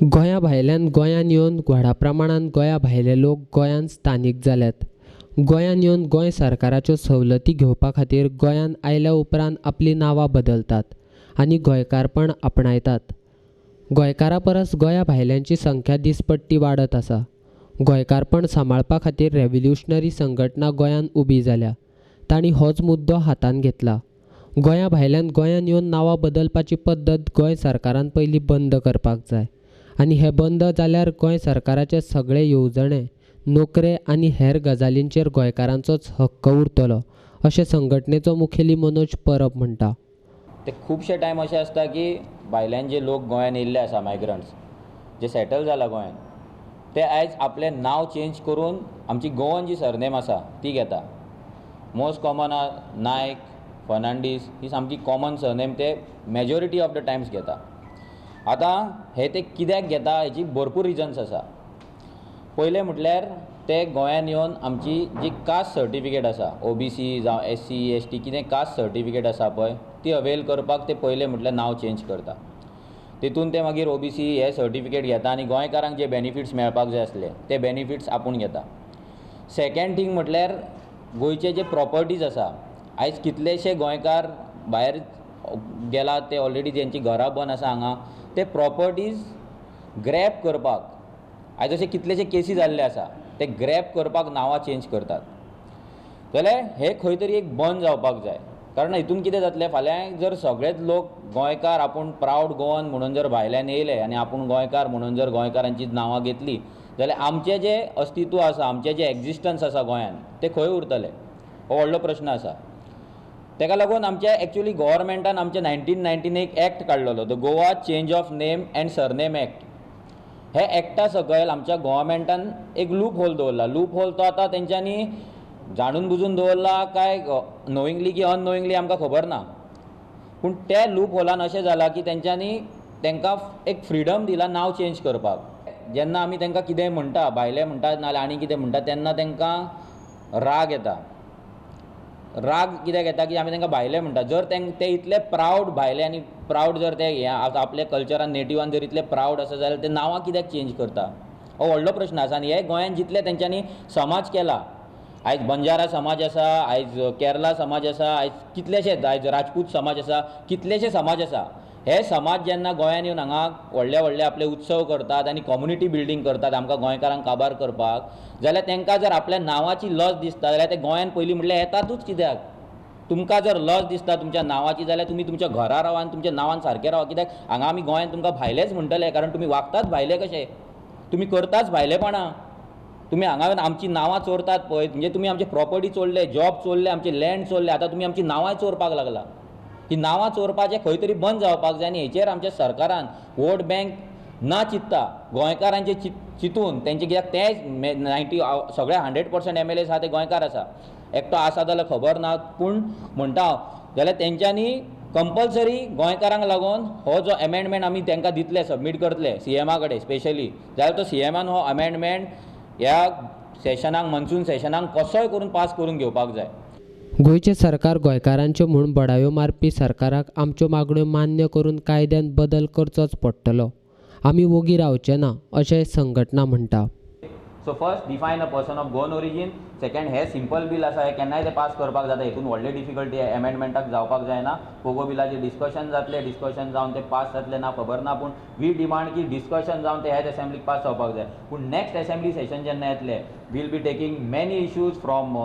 गोंया भायल्यान गोंयांत येवन व्हडा प्रमाणान गोंया भायले लोक गोंयांत स्थानीक जाल्यात. गोंयांत येवन गोंय सरकाराच्यो सवलती घेवपा खातीर गोंयांत आयल्या उपरांत आपलीं नांवां बदलतात आनी गोंयकारपण आपणायतात. गोंयकारा परस गोंया भायल्यांची संख्या दिसपट्टी वाडत आसा. गोंयकारपण सांबाळपा खातीर रेव्होल्युशनरी संघटना गोंयांत उबी जाल्या. तांणी होच मुद्दो हातांत घेतला. गोंया भायल्यान गोंयांत येवन नांवां बदलपाची पद्दत गोंय सरकारान पयलीं बंद करपाक जाय आनी हें बंद जाल्यार गोंय सरकाराचे सगळे येवजणे, नोकरे आनी हेर गजालींचेर गोंयकारांचोच हक्क उरतलो अशें संघटनेचो मुखेली मनोज परब म्हणटा. ते खुबशे टायम अशें आसता की भायल्यान जे लोक गोंयांत येयल्ले आसा, मायग्रंट्स जे सेटल जाला गोंयांत, ते आयज आपलें नांव चेंज करून आमची गोवन जी सरनेम आसा ती घेता. मोस्ट कॉमन नायक, फर्नांडीस ही सामकी कॉमन सरनेम ते मेजॉरिटी ऑफ the Times घेता. आतां हे ते कित्याक घेता हेची भरपूर रिजन्स आसा. पयलें म्हटल्यार ते गोंयांत येवन आमची जी कास्ट सर्टिफिकेट आसा, ओबीसी जावं एससी एसटी कितें कास्ट सर्टिफिकेट आसा पळय, ती अवेल करपाक ते पयलें म्हटल्यार नांव चेंज करता. तितून ते मागीर ओबीसी हे सर्टिफिकेट घेता आनी गोंयकारांक जे बेनिफिट्स मेळपाक जाय आसले ते बेनिफिट्स आपूण घेता. सेकेंड थींग म्हटल्यार गोंयचे जे प्रॉपर्टीज आसा, आयज कितलेशे गोंयकार भायर गेला, ते ऑलरेडी जेंची घरां बंद आसा हांगा, ते प्रॉपर्टीज ग्रॅब करपाक आयज अशे कितलेशे केसी जाल्ले आसा, ते ग्रॅब करपाक नांवां चेंज करतात. जाल्यार हें खंय तरी एक बंद जावपाक जाय. कारण हितून कितें जातलें, फाल्यां जर सगळेच लोक गोंयकार आपूण प्रावड गोवन म्हणून जर भायल्यान येयले आनी आपूण गोंयकार म्हणून जर गोंयकारांची नांवां घेतली जाल्यार आमचें जें अस्तित्व आसा, आमचें जें एग्जिस्टन्स आसा गोंयांत, तें खंय उरतलें, हो व्हडलो प्रस्न आसा. तेका लागून आमच्या एक्चुअली गव्हर्मेंटान आमच्या 1919 एक एक्ट काडलेलो, the Goa change of name and surname act. हे एक्टा सकयल आमच्या गव्हर्मेंटान एक लूप होल दवरला. लूप होल तो आतां तेंच्यांनी जाणून बुजून दवरला काय नोइंगली की अननोइंगली आमकां खबर ना, पूण त्या लूप होलान अशें जालां की तेंच्यांनी तेंकां एक फ्रिडम दिला नांव चेंज करपाक. जेन्ना आमी तेंकां कितेंय म्हणटा, भायले म्हणटा नाजाल्यार आनी कितें म्हणटा, तेन्ना तेंकां राग येता. राग कित्याक येता की आमी तेंकां भायले म्हणटा. जर ते इतले प्रावड भायले आनी प्रावड जर ते हे आपल्या कल्चरान नेटिवान जर इतले प्रावड आसा जाल्यार ते नांवां कित्याक चेंज करता, हो व्हडलो प्रस्न आसा. आनी हे गोंयांत जितले तेंच्यांनी समाज केला, आयज बंजारा समाज आसा, आयज केरला समाज आसा, आयज कितलेशे, आयज राजपूत समाज आसा, कितलेशे समाज आसा. हे समाज जेन्ना गोंयांत येवन हांगा व्हडले व्हडले आपले उत्सव करतात आनी कम्युनिटी बिल्डींग करतात आमकां गोंयकारांक काबार करपाक, जाल्यार तेंकां जर आपल्या नांवाची लज दिसता जाल्यार ते गोंयांत पयलीं म्हटल्यार येतातूच कित्याक? तुमकां जर लज दिसता तुमच्या नांवाची जाल्यार तुमी तुमच्या घरा रावा आनी तुमच्या नांवान सारकें रावा. कित्याक हांगा आमी गोंयांत तुमकां भायलेच म्हणटले, कारण तुमी वागतात भायले कशे, तुमी करताच भायलेपणां. तुमी हांगा आमचीं नांवां चोरतात पळय, म्हणजे तुमी आमचे प्रॉपर्टी चोरले, जॉब चोरले, आमचे लँड चोरले, आतां तुमी आमचीं नांवांय चोरपाक लागला. ही नांवां चोरपाचें खंय तरी बंद जावपाक जाय आनी हेचेर आमच्या सरकारान वोट बँक ना चिंतता गोंयकारांचे चिंतून तेंचे, कित्याक ते 90 सगळे 100% एम एल एस आसा ते गोंयकार आसा, एकटो आसा जाल्यार खबर ना, पूण म्हणटा हांव जाल्यार तेंच्यांनी कंपल्सरी गोंयकारांक लागून हो जो एमेंडमेंट आमी तेंकां दितले, सबमीट करतले सी एमा कडेन स्पेशली, जाल्यार तो सी एमान हो अमेंडमेंट ह्या सेशनाक, मनसून सेशनाक कसोय करून पास करून घेवपाक जाय. गोंयचें सरकार गोंयकारांच्यो म्हूण बडायो मारपी सरकाराक आमच्यो मागण्यो मान्य करून कायद्यांत बदल करचोच पडटलो. आमी वोगी रावचे ना अशें संघटना म्हणटा. So first define a person of Goan origin. Second, hey simple bill आसा, हे केन्नाय ते पास करपाक जाता, हितून व्हडले डिफिकल्टी एमेंडमेंटाक जावपाक जायना. पोगो बिलाचेर डिस्कशन जातलें, डिस्कशन जावन ते पास जातलें ना खबर ना, पूण we demand की डिस्कशन जावन ते ह्याच एसेंब्लीक पास जावपाक जाय. पूण नेक्स्ट एसेंब्ली सेशन जेन्ना येतलें, we'll be taking many issues from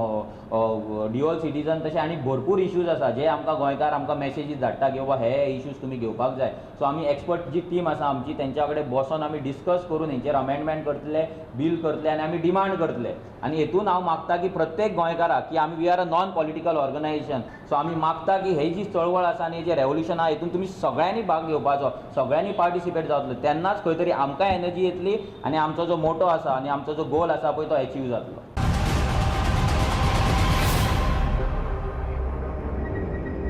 dual citizen, तशें आनी भरपूर इश्यूज आसा जे आमकां गोंयकार आमकां मॅसेजीस धाडटा की बाबा हे इश्यूज तुमी घेवपाक जाय. सो आमी एक्सपर्ट जी टीम आसा आमची तेंच्या कडेन बसोन आमी डिस्कस करून हेंचेर अमेंडमेंट करतले, बील करतले आनी आमी डिमांड करतले. आनी हेतून हांव मागता की प्रत्येक गोंयकाराक की आमी we are a non political organization, so आमी मागता की ही जी चळवळ आसा आनी जें रेवोल्युशन आहा हेतून तुमी सगळ्यांनी भाग घेवपाचो, सगळ्यांनी पार्टिसिपेट जातलो, तेन्नाच खंय तरी आमकां एनर्जी येतली आनी आमचो जो मोटो आसा आनी आमचो जो गोल आसा पळय तो एचीव जातलो.